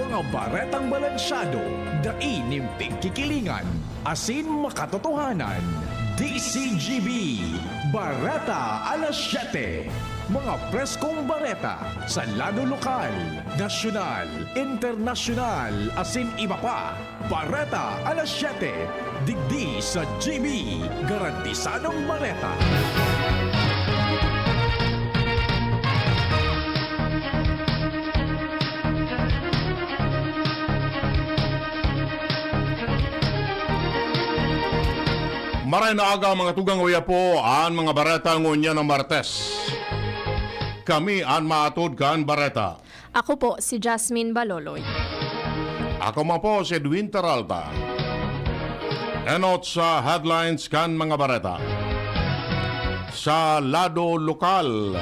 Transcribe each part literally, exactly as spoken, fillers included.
Mga baretang balansyado, dai nin pigkikilingan, asin makatotohanan. D C G B, Bareta alas siyete. Mga preskong bareta sa lado lokal, nasyonal, internasyonal, asin iba pa. Bareta alas siyete, digdi sa G B, garantisadong bareta. Maray na aga, mga tugang, uya po an mga bareta ngunyan na Martes. Kami an maatod kan bareta. Ako po si Jasmine Baloloy. Ako man po si Edwin Terralta. Enot sa headlines kan mga bareta. Sa lado lokal,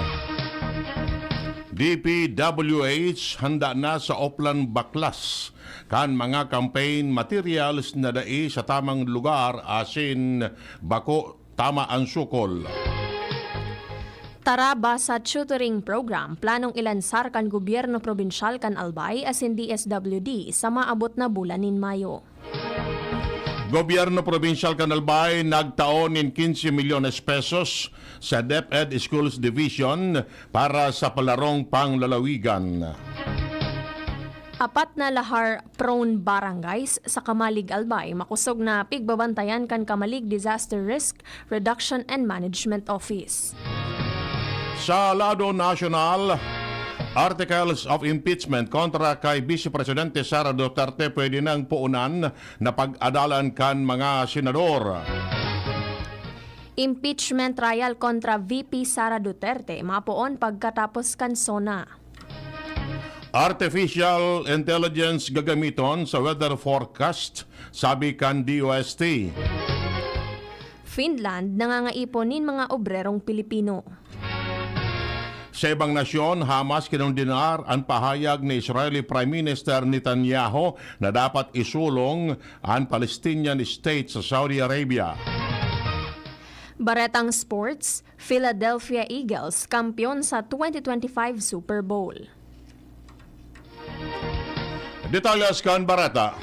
D P W H handa na sa Oplan Baklas kan mga campaign materials na dai sa tamang lugar asin bako tama an sukol. Tara Basa Tutoring Program planong ilansar kan gobyerno probinsyal kan Albay asin D S W D sa maabot na bulan nin Mayo. Gobyerno probinsyal kan Albay nagtao nin quince milyones pesos sa DepEd Schools Division para sa palarong panglalawigan. Apat na lahar-prone barangays sa Camalig, Albay, makosog na pigbabantayan kan Camalig Disaster Risk Reduction and Management Office. Sa lado nasyonal, articles of impeachment kontra kay Vice Presidente Sara Duterte pwede nang poonan na pag-adalan kan mga senador. Impeachment trial kontra V P Sara Duterte mapoon pagkatapos kan SONA. Artificial intelligence gagamiton sa weather forecast, sabi kan D O S T. Finland nangangaipon nin mga obrerong Pilipino. Sa ibang nasyon, Hamas kinondenar an pahayag ni Israeli Prime Minister Netanyahu na dapat isulong an Palestinian state sa Saudi Arabia. Baretang sports, Philadelphia Eagles kampeon sa twenty twenty-five Super Bowl. Detalyes kan bareta.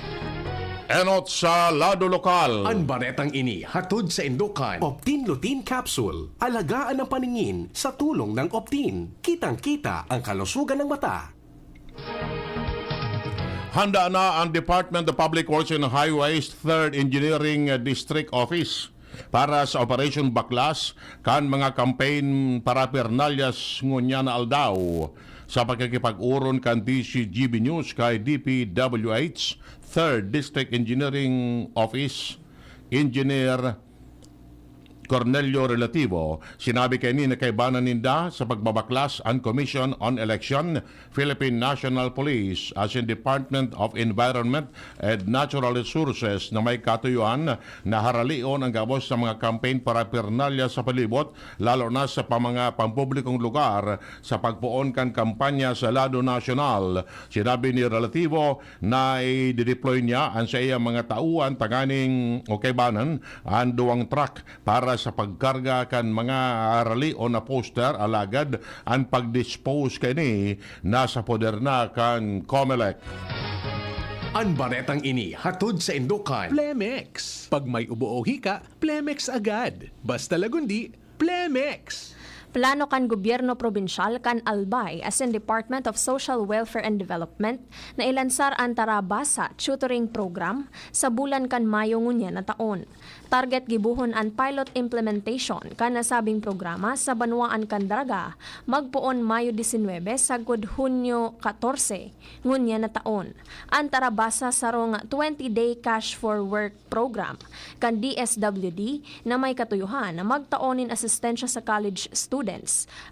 Enot sa lado lokal. An baretang ini hatod saindo kan Optin Lutein Capsule. Alagaan ang paningin sa tulong ng Optin. Kitang-kita ang kalusugan ng mata. Handa na ang Department of Public Works and Highways Third Engineering District Office para sa Operation Baklas kan mga campaign paraphernalias ngunyan na aldaw. Sa pakikipag-oron kan D C G B News kay D P W H Third District Engineering Office Engineer Cornelio Relativo, sinabi kaini na kaibanan ninda sa pagbabaklas an Commission on Election, Philippine National Police, asin Department of Environment and Natural Resources na may katuyuan na haralion ang gabos na mga campaign paraphernalya sa palibot, lalo na sa pa-, mga pampublikong lugar sa pagpoon kan kampanya sa lado nasyonal. Sinabi ni Relativo na i-deploy niya an saiyang mga tauan tanganing o kaibanan an duwang truck para sa pagkarga kan mga haralion na poster, alagad an pag-dispose kaini nasa poder na kan Comelec. An baretang ini hatod saindo kan Plemex. Pag may ubo o hika, Plemex agad. Basta lagundi, Plemex! Plano kan gobyerno probinsyal kan Albay asin Department of Social Welfare and Development na ilansar an Tarabasa Tutoring Program sa bulan kan Mayo ngunyan na taon. Target gibohon an pilot implementation kan nasabing programa sa banwaan kan Daraga, magpoon Mayo disinwebe sagkod Hunyo katorse ngunyan na taon. An Tarabasa sarong twenty-day cash for work program kan D S W D na may katuyohan na magtao nin asistensya sa college students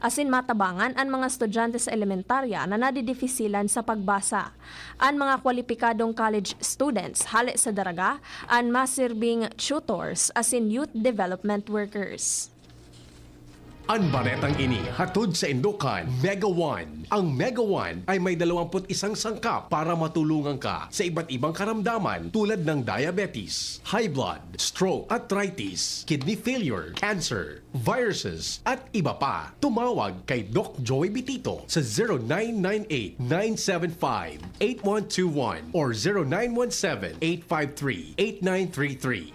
asin matabangan an mga estudyante sa elementarya na nadidifisilan sa pagbasa. An mga kwalipikadong college students hale sa Daraga an masirbing tutors asin youth development workers. An baretang ini hatod saindo kan Mega One. Ang Mega One ay may dalawampu't isang sangkap para matulungan ka sa iba't ibang karamdaman tulad ng diabetes, high blood, stroke, arthritis, kidney failure, cancer, viruses, at iba pa. Tumawag kay Doc Joey Bitito sa zero nine nine eight, nine seven five, eight one two one or zero nine one seven, eight five three, eight nine three three.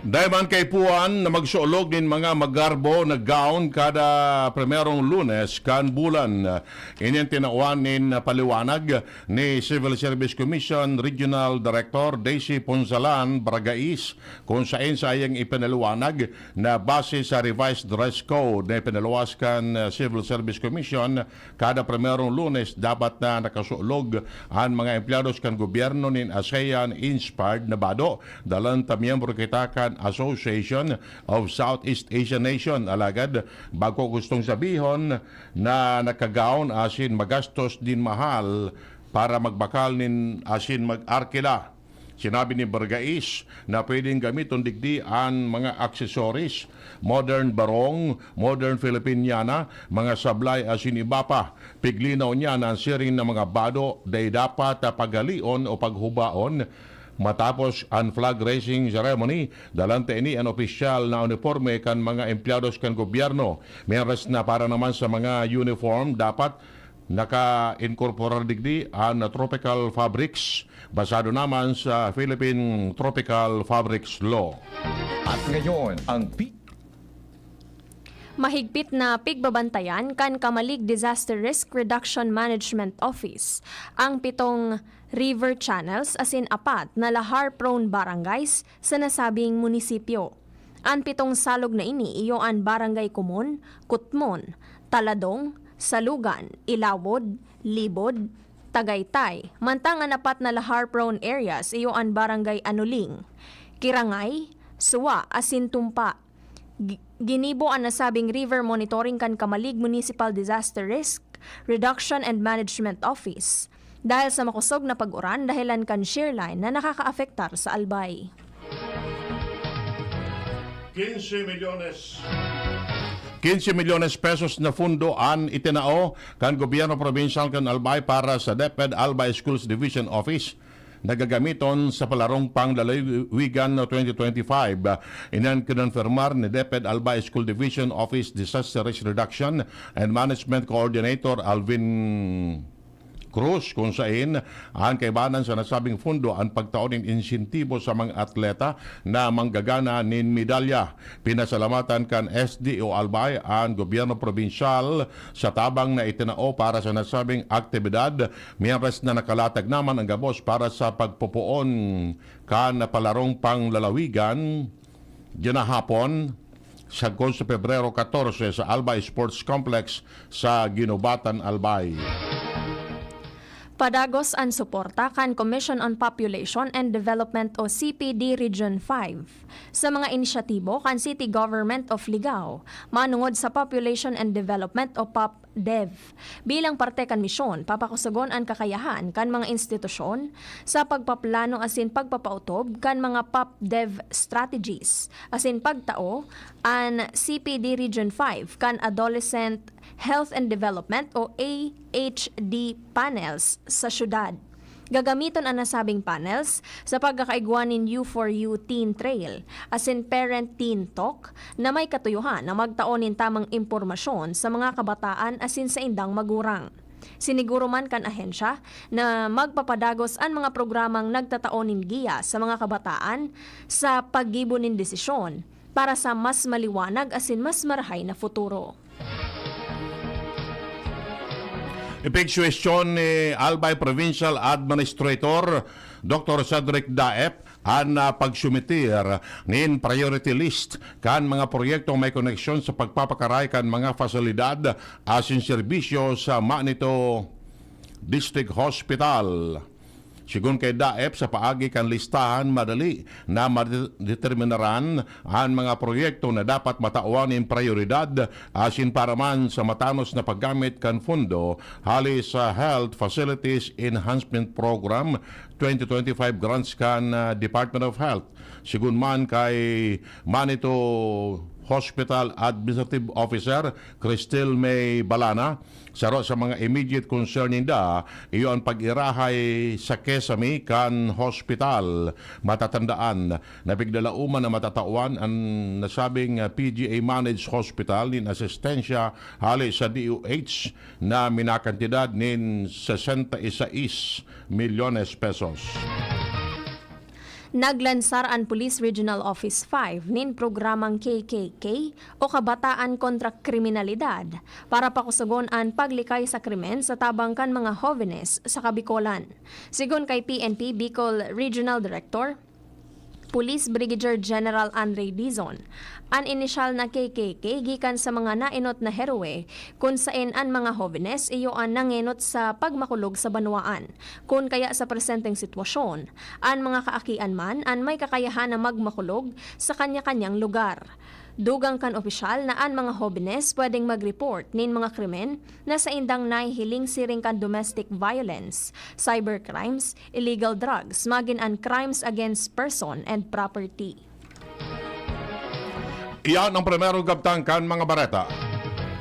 Dai man kaipuhan na magsuolog nin mga magarbo na gown kada primerong Lunes kan bulan. Ini an tinawan nin paliwanag ni Civil Service Commission Regional Director Daisy Punsalan Bragais, kung saen saiyang ipinaliwanag na base sa revised dress code na ipinaluwas kan, uh, Civil Service Commission, kada primerong Lunes dapat na nakasuolog an mga empleyados kan gobyerno nin ASEAN-inspired na bado. Dalan ta miyembro kita kan Association of Southeast Asian Nation. Alagad, bako gustong sabihon na nakagaon asin magastos nin mahal para magbakal nin asin mag-arkila. Sinabi ni Bergais na pwedeng gamiton digdi an mga aksesoris, modern barong, modern Filipiniana, mga sablay asin iba pa. Piglinaw niya na an siring na mga bado dai dapat paghalion o paghubaon. Matapos an flag raising ceremony, dalan ta ini an opisyal na uniporme kan mga empleyados kan gobyerno. Mientras na para naman sa mga uniform, dapat naka-inkorporar digdi an tropical fabrics, basado naman sa Philippine Tropical Fabrics Law. At ngayon, ang pi- Mahigpit na pigbabantayan kan Kamalig Disaster Risk Reduction Management Office ang pitong river channels asin apat na lahar-prone barangays sa nasabing munisipyo. An pitong salog na ini iyo an Barangay Kumon, Kutmon, Taladong, Salugan, Ilawod, Libod, Tagaytay, mantang an apat na lahar-prone areas iyo an Barangay Anuling, Kirangay, Suwa, asin Tumpa. Gi-, ginibo an nasabing river monitoring kan Kamalig Municipal Disaster Risk Reduction and Management Office dahil sa makosog na pag-uran dahelan kan shear line na nakakaapektar sa Albay. Quince milyones. Quince milyones pesos na pundo an itinao kan gobyerno probinsyal kan Albay para sa DepEd Albay Schools Division Office na gagamiton sa Palarong Panglalawigan twenty twenty-five. Iyan kinonfirmar ni DepEd Albay School Division Office Disaster Risk Reduction and Management Coordinator Alvin Cruz, kung sain an kaibanan sa nasabing pundo an pagtao nin insentibo sa mga atleta na manggagana nin medalya. Pinasalamatan kan S D O Albay an gobyerno probinsyal sa tabang na itinao para sa nasabing aktibidad, mientras na nakalatag naman an gabos para sa pagpopoon kan Palarong Panglalawigan, ginahapon, sagkod sa Pebrero katorse sa Albay Sports Complex sa Guinobatan, Albay. Padagos an suporta kan Commission on Population and Development o C P D Region five sa mga inisyatibo kan City Government of Ligao manungod sa Population and Development o POP Dev. Bilang parte kan misyon, papakusogon an kakayahan kan mga institusyon sa pagpaplano asin pagpapautob kan mga POP Dev strategies, asin pagtao an C P D Region five kan Adolescent Health and Development o A H D panels sa syudad. Gagamiton an nasabing panels sa pagkakaigwa nin U four U Teen Trail asin Parent Teen Talk na may katuyohan na magtao nin tamang impormasyon sa mga kabataan asin saindang magurang. Siniguro man kan ahensya na magpapadagos an mga programang nagtatao nin giya sa mga kabataan sa paggibo nin desisyon para sa mas maliwanag asin mas marahay na futuro. Ipigsuwestiyon ni Albay Provincial Administrator Doctor Cedric Daep an, ah, pagsumitir nin priority list kan mga proyektong may koneksyon sa pagpapakaray kan mga pasilidad asin serbisyo sa Manito District Hospital. Sigon kay Daep, sa paagi kan listahan, madali na madeterminaran an mga proyekto na dapat matawan nin prayoridad asin para man sa matanos na paggamit kan pondo hali sa Health Facilities Enhancement Program twenty twenty-five grants kan, ah, Department of Health. Sigon man kay Manito Hospital Administrative Officer Cristel May Balana, saro sa mga immediate concern ninda, iyo an pag-irahay sa kesame kan hospital. Matatandaan na piglalauman na matatawan an nasabing, ah, P G A managed hospital nin asistensya hali sa D O H na minakantidad nin sesenta y seis milyones pesos. Naglansar an Police Regional Office five nin programang K K K o Kabataan Kontra Kriminalidad para pakusogon an paglikay sa krimen sa tabang kan mga hobenes sa Kabikolan. Sigon kay P N P Bicol Regional Director, Police Brigadier General Andre Dizon, an inisyal na K K K gikan sa mga naenot na heroe, kun saen an mga hobenes iyo an nangenot sa pagmakulog sa banwaan. Kun kaya sa presenteng sitwasyon, an mga kaakian man an may kakayahan na magmakulog sa kanya-kanyang lugar. Dugang kan opisyal na an mga hobenes pwedeng mag-report nin mga krimen na saindang nahihiling siring kan domestic violence, cybercrimes, illegal drugs, magin an crimes against person and property. Iyan ang primerong kabtang kan mga bareta.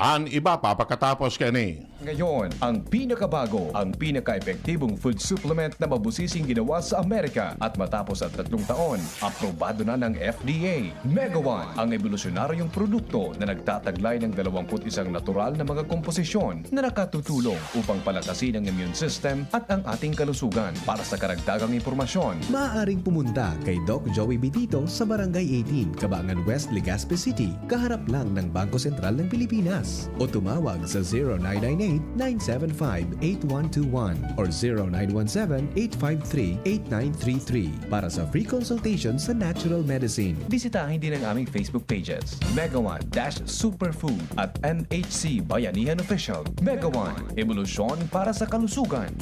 An iba pa pakatapos kaini. Ngayon, ang pinakabago, ang pinaka-epektibong food supplement na mabusising ginawa sa Amerika at matapos ang tatlong taon, aprobado na ng F D A. Mega One, ang ebolusyonaryong produkto na nagtataglay ng dalawampu't isang natural na mga komposisyon na nakatutulong upang palakasin ang immune system at ang ating kalusugan. Para sa karagdagang impormasyon, maaaring pumunta kay Doc Joey Bitito sa Barangay eighteen, Cabangan West, Legazpi City, kaharap lang ng Bangko Sentral ng Pilipinas. O tumawag sa zero nine nine eight, nine seven five, eight one two one or zero nine one seven, eight five three, eight nine three three para sa free consultation sa natural medicine. Bisitahin din ang aming Facebook pages, Mega One dash Superfood at N H C Bayanihan Official. Mega One, ebolusyon para sa kalusugan.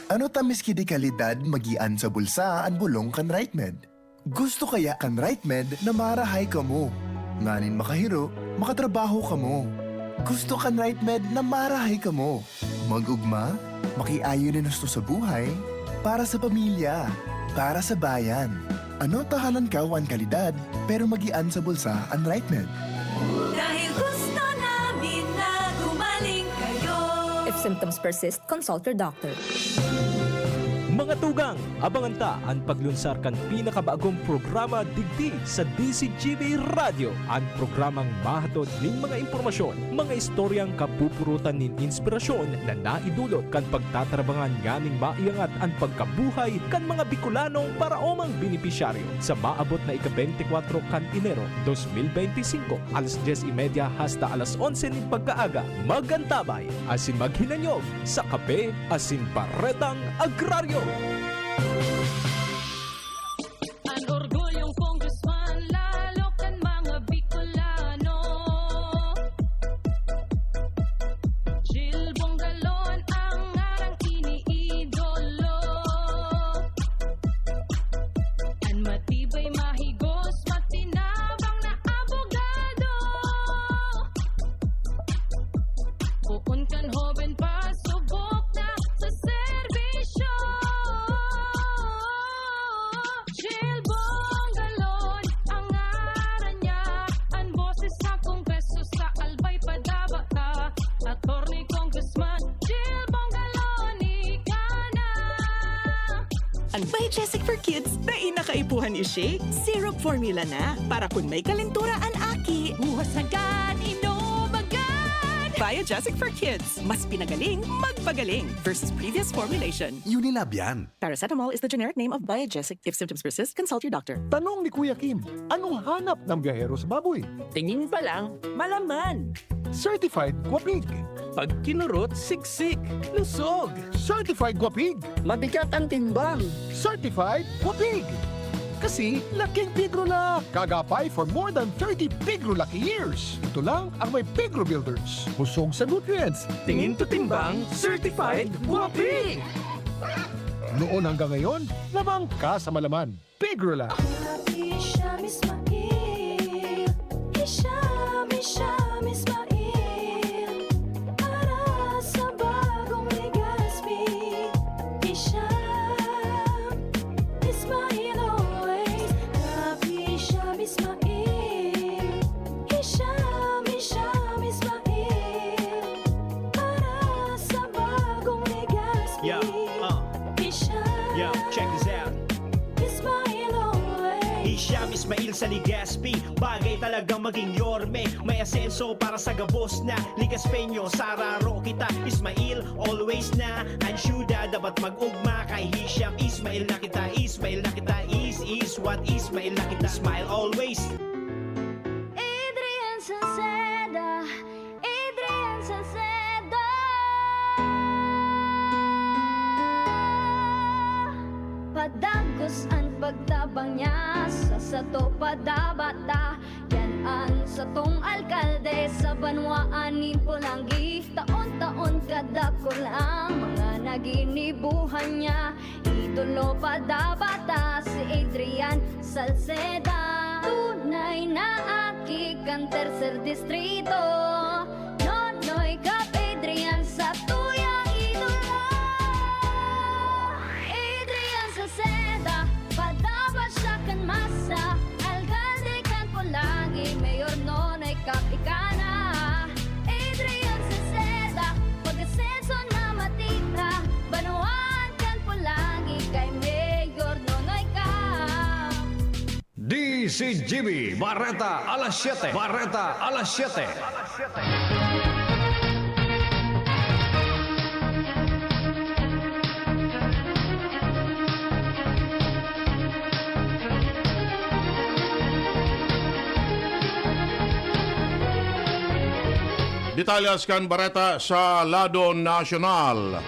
Ano ta miski di kalidad magian sa bulsa an bolong kan RightMed? Gusto kaya kan RightMed na marahay kamo? Nganing makahiro, makatrabaho kamo. Gusto kan RightMed na marahay kamo? Mag-ugma, makiayo nin husto sa buhay, para sa pamilya, para sa bayan. Ano ta halangkaw an kalidad, pero magian sa bulsa an RightMed? Dahil gusto namin na gumaling kayo. If symptoms persist, consult your doctor. Mga tugang, abangan ta an paglunsar kan pinakabagong programa digdi sa D Z G B Radyo, an programang mahatod nin mga impormasyon, mga istoryang kapupurutan nin inspirasyon na naidulot kan pagtatarabangan nganing maiangat an pagkabuhay kan mga Bicolanong paraomang benepisyaryo. Sa maabot na ika-beintikwatro kan Enero dos mil beinti singko, alas dyes y media hasta alas onse nin pagkaaga, mag-antabay asin maghinanyog sa Kape asin Baretang Agraryo. An orgulyong congressman, lalo kan mga Bicolano. Jill Bongalon ang ngarang iniidolo. An matibay, mahigos, matinabang na abogado. Poon kan hoben pa, subok na sa serbisyo. Jill Bongalon ang ngaran niya, an boses sa Kongreso sa Albay Padaba ta. Attorney Congressman Jill Bongalon, ika na. An Biogesic for Kids, dai na kaipuhan i-shake. Syrup formula na, para kun may kalentura an aki. Buhas agad, inom agad! Biogesic for Kids, mas pinagaling, magpagaling. Versus previous formulation. Unilab yan. Paracetamol is the generic name of Biogesic. If symptoms persist, consult your doctor. Tanong ni Kuya Kim, anong hanap ng biyahero sa baboy? Tingin pa lang, malaman. Certified Guapig. Pag kinurot, siksik, lusog. Certified Guapig. Mabigat ang timbang. Certified Guapig. Kasi laking pigrola. Kagapay for more than thirty pigrola years. Ito lang ang may Pigro Builders. Busog sa nutrients. Tingin to timbang, certified Guapig. Noon hanggang ngayon, lamang ka sa malaman. Pigrola. Hisham Ismail, Hisham, Hisham Ismail, para sa bagong Legazpi. Hisham Ismail always, Rabi Hisham Ismail, Uh, yo, check this out. Ismail always. Hisham Ismail sa Legazpi, bagay talagang maging yorme. May asenso para sa gabos na Legazpeño. Sararo kita, Ismail always na. Ang syuda dapat mag-ugma kay Hisham Ismail na kita. Ismail na kita, is, is what, Ismail na kita. Smile always. Adrian Salceda, Adrian Salceda. Padagos an pagtabang niya sa sato padabata. Yan an satong alkalde sa banwaan nin Polangui. Taon-taon kadakul ang mga naginibuhan niya. Idolo padabata si Adrian Salceda. Tunay na aki kan tercer distrito. Nonoy Cap Adrian sa tuyang idolo. Adrian Salceda, padaba siya kan masa. Alkalde kan Polangui, Mayor Nonoy Cap ika na. Adrian Salceda, pag-asenso na matira. Banwaan kan Polangui kay Mayor Nonoy Cap. D C G B, Bareta alas siyete. Bareta alas siyete. Detalyes kan bareta sa lado nasyonal.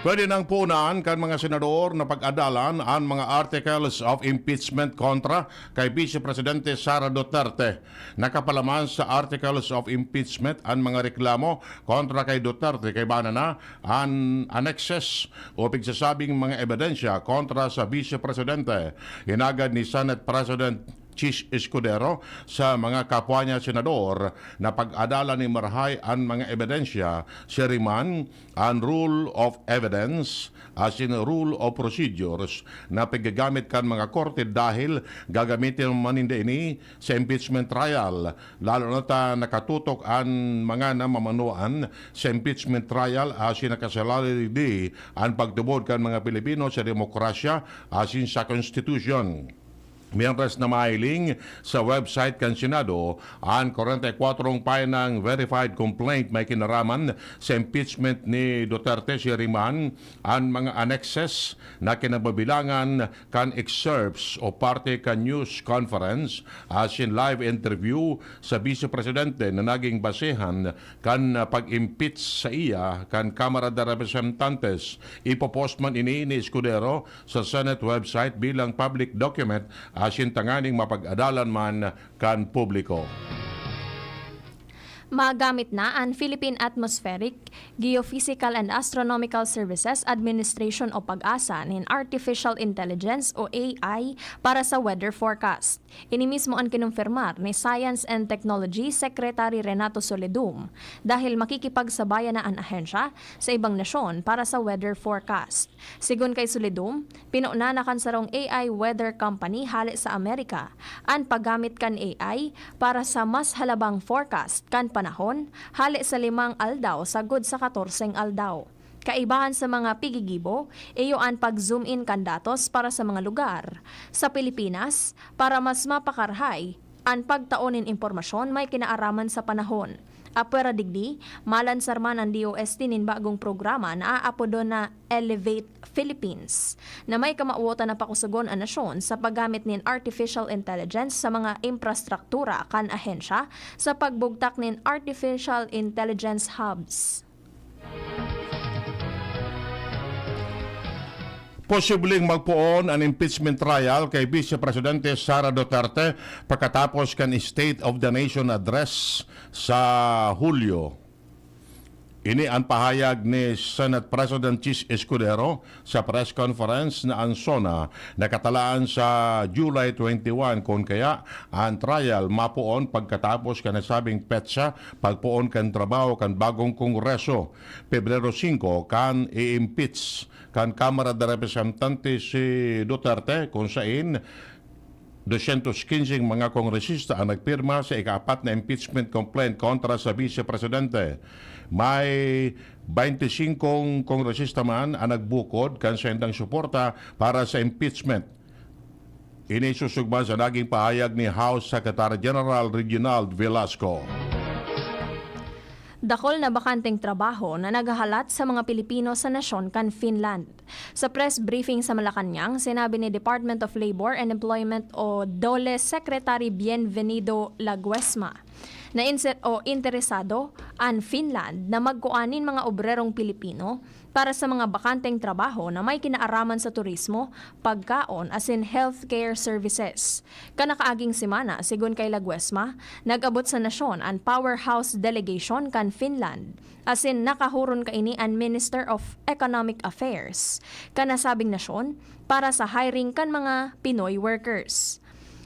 Pwede nang punan kan mga senador na pag-adalan an mga articles of impeachment kontra kay Vice Presidente Sara Duterte. Nakapalaman sa articles of impeachment an mga reklamo kontra kay Duterte kaiba na an annexes o pigsasabing mga ebidensya kontra sa Vice Presidente. Hinagad ni Senate President Chiz Escudero sa mga kapwa niya senador na pag-adalan nin marahay an mga ebidensya, siring man an rule of evidence asin rule of procedures na piggagamit kan mga korte dahil gagamitin man ninda ini sa impeachment trial, lalo na ta nakatutok an mga namamanuan sa impeachment trial asin nakasalalay digdi an pagtubod kan mga Pilipino sa demokrasya asin sa konstitusyon. Mientras na mahiling sa website kan Senado an kwarenta y kwatro pahinang verified complaint may kinaraman sa impeachment ni Duterte, siring man an mga annexes na kinababilangan kan excerpts o parte kan news conference asin live interview sa Vice Presidente na naging basehan kan pag-impeach saiya kan Kamara de Representantes. Ipopost man ini ni Escudero sa Senate website bilang public document asin tanganing mapag-adalan man kan publiko. Magamit na an Philippine Atmospheric, Geophysical and Astronomical Services Administration o PAGASA nin artificial intelligence o A I para sa weather forecast. Ini mismo an kinumpirmar ni Science and Technology Secretary Renato Soledum, dahil makikipagsabay na an ahensya sa ibang nasyon para sa weather forecast. Sigon kay Soledum, pinuna na kan sarong A I weather company hale sa Amerika an paggamit kan A I para sa mas halabang forecast kan panahon, hale sa limang aldaw sagkod sa katorseng aldaw. Kaibahan sa mga pigigibo, iyo an pag-zoom in kan datos para sa mga lugar sa Pilipinas para mas mapakarahay an pagtao nin impormasyon may kinaaraman sa panahon. Apwera digdi, malansar man an D O S T nin bagong programa na aapodon na Elevate Philippines, na may kamawotan na pakusogon an nasyon sa paggamit nin artificial intelligence sa mga infrastruktura kan ahensya sa pagbugtak nin artificial intelligence hubs. Posibleng magpoon an impeachment trial kay Vice Presidente Sara Duterte pagkatapos kan State of the Nation Address sa Hulyo. Ini an pahayag ni Senate President Chiz Escudero sa press conference na an SONA nakatalaan sa July twenty-one, kun kaya an trial mapoon pagkatapos kan nasabing petsa pagpoon kan trabaho kan bagong Kongreso. Pebrero singko kan i-impeach kan Kamara de Representante si Duterte, kun sain Dosyentos kinseng mga kongresista an nagpirma sa ikaapat na impeachment complaint kontra sa Vice Presidente. May baynte singkong kongresista man an nagbukod kan saindang suporta para sa impeachment. Ini susugma sa naging pahayag ni House Secretary General Reginald Velasco. Dakul na bakanteng trabaho na naghahalat sa mga Pilipino sa nasyon kan Finland. Sa press briefing sa Malacañang, sinabi ni Department of Labor and Employment o DOLE Secretary Bienvenido Laguesma na inse- o interesado an Finland na magkua nin mga obrerong Pilipino para sa mga bakanteng trabaho na may kinaaraman sa turismo, pagkaon asin healthcare services. Kan nakaaging semana, sigon kay Laguesma, nag-abot sa nasyon an powerhouse delegation kan Finland, asin nakahuron kaini an Minister of Economic Affairs kan nasabing nasyon para sa hiring kan mga Pinoy workers.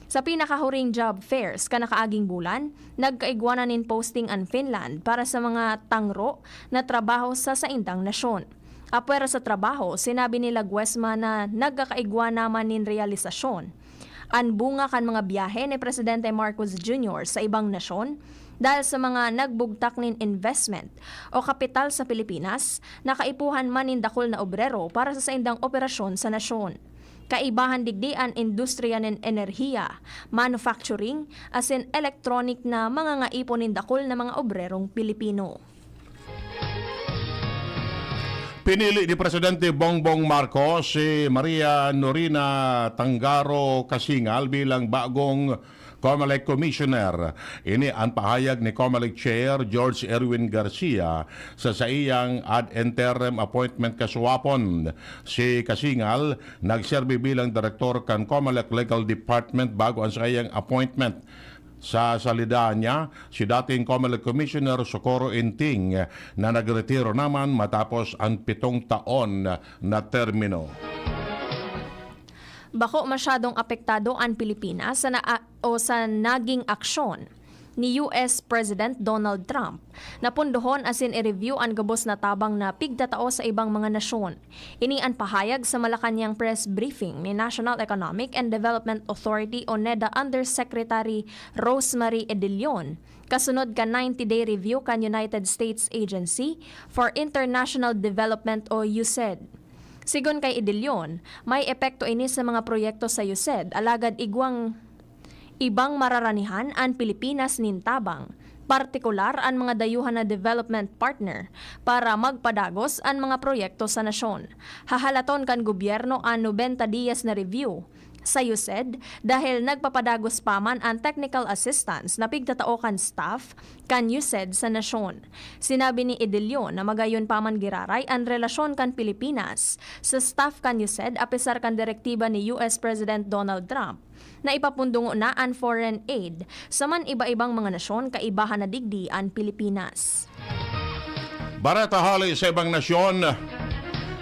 Sa pinakahuring job fairs kan nakaaging bulan, nagkaigwa na nin posting an Finland para sa mga tangro na trabaho sa saindang nasyon. Apwera sa trabaho, sinabi ni Laguesma na nagkakaigwa naman nin realisasyon an bunga kan mga biyahe ni Presidente Marcos Junior sa ibang nasyon dahil sa mga nagbugtak nin investment o kapital sa Pilipinas, na kaipuhan man nin dakul na obrero para sa saindang operasyon sa nasyon. Kaibahan digdi an industriya nin enerhiya, manufacturing, asin electronic na mga ngaipon nin dakul na mga obrerong Pilipino. Pinili ni Presidente Bongbong Marcos si Maria Norina Tangaro Kasingal bilang bagong COMELEC Commissioner. Ini an pahayag ni COMELEC Chair George Erwin Garcia sa saiyang ad interim appointment kasuwapon. Si Kasingal nagserbi bilang direktor kan COMELEC Legal Department bago an saiyang appointment. Sa salida niya, si dating COMELEC Commissioner Socorro Inting na nagretiro naman matapos an pitong taon na termino. Bako masyadong apektado an Pilipinas sa na- o sa naging aksyon ni U S President Donald Trump na pundohon asin i-review an gabos na tabang na pigtatao sa ibang mga nasyon. Ini an pahayag sa Malacañang press briefing ni National Economic and Development Authority o NEDA Undersecretary Rosemary Edilion, kasunod kan ninety-day review kan United States Agency for International Development o USAID. Sigon kay Edilion, may epekto ini sa mga proyekto sa USAID, alagad igwang ibang mararanihan an Pilipinas nin tabang, partikular an mga dayuhan na development partner, para magpadagos an mga proyekto sa nasyon. Hahalaton kan gobyerno an nobenta diyas na review sa USAID dahil nagpapadagos pa man an technical assistance na pigtatao kan staff kan USAID sa nasyon. Sinabi ni Edilion na magayon pa man giraray an relasyon kan Pilipinas sa staff kan USAID apesar kan direktiba ni U S President Donald Trump na ipapundungo na an foreign aid sa man iba-ibang mga nasyon, kaibahan na digdi an Pilipinas. Bareta hali sa ibang nasyon.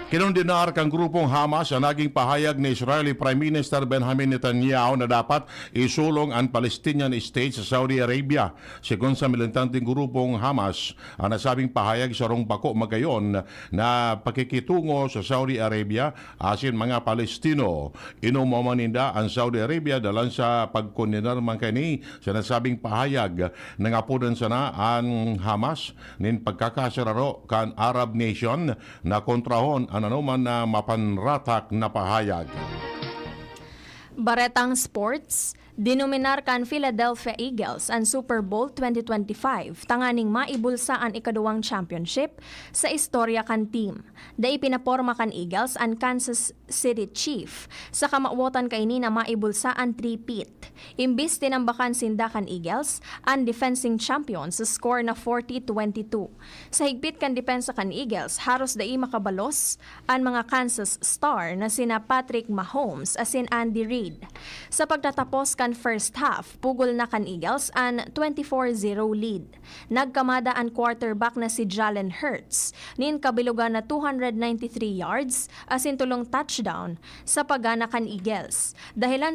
Kinondenar kan grupong Hamas an naging pahayag ni Israeli Prime Minister Benjamin Netanyahu na dapat isulong an Palestinian state sa Saudi Arabia. Sigon sa militanteng grupong Hamas, an nasabing pahayag sarong bako magayon na pakikitungo sa Saudi Arabia asin mga Palestino. Inumoma ninda an Saudi Arabia dalan sa pagkondenar man kaini sa nasabing pahayag. Nangapodan sana an Hamas nin pagkakasararo kan Arab nation na kontrahon an anoman na mapanratak na pahayag. Baretang sports, dinominar kan Philadelphia Eagles an Super Bowl twenty twenty-five tanganing maibulsa an ikaduwang championship sa istorya kan team. Dai pinaporma kan Eagles an Kansas City Chief sa kamawotan kaini na maibulsa an three-peat. Imbis tinambakan sinda kan Eagles an defending champion sa score na forty twenty-two. Sa higpit kan depensa kan Eagles, haros dai makabalos an mga Kansas star na sina Patrick Mahomes asin Andy Reid. Sa pagtatapos kan first half, pugol na kan Eagles an twenty-four zero lead. Nagkamada an quarterback na si Jalen Hurts nin kabilugan na two hundred ninety-three yards asin tolong touchdown sa pagana kan Eagles. Dahelan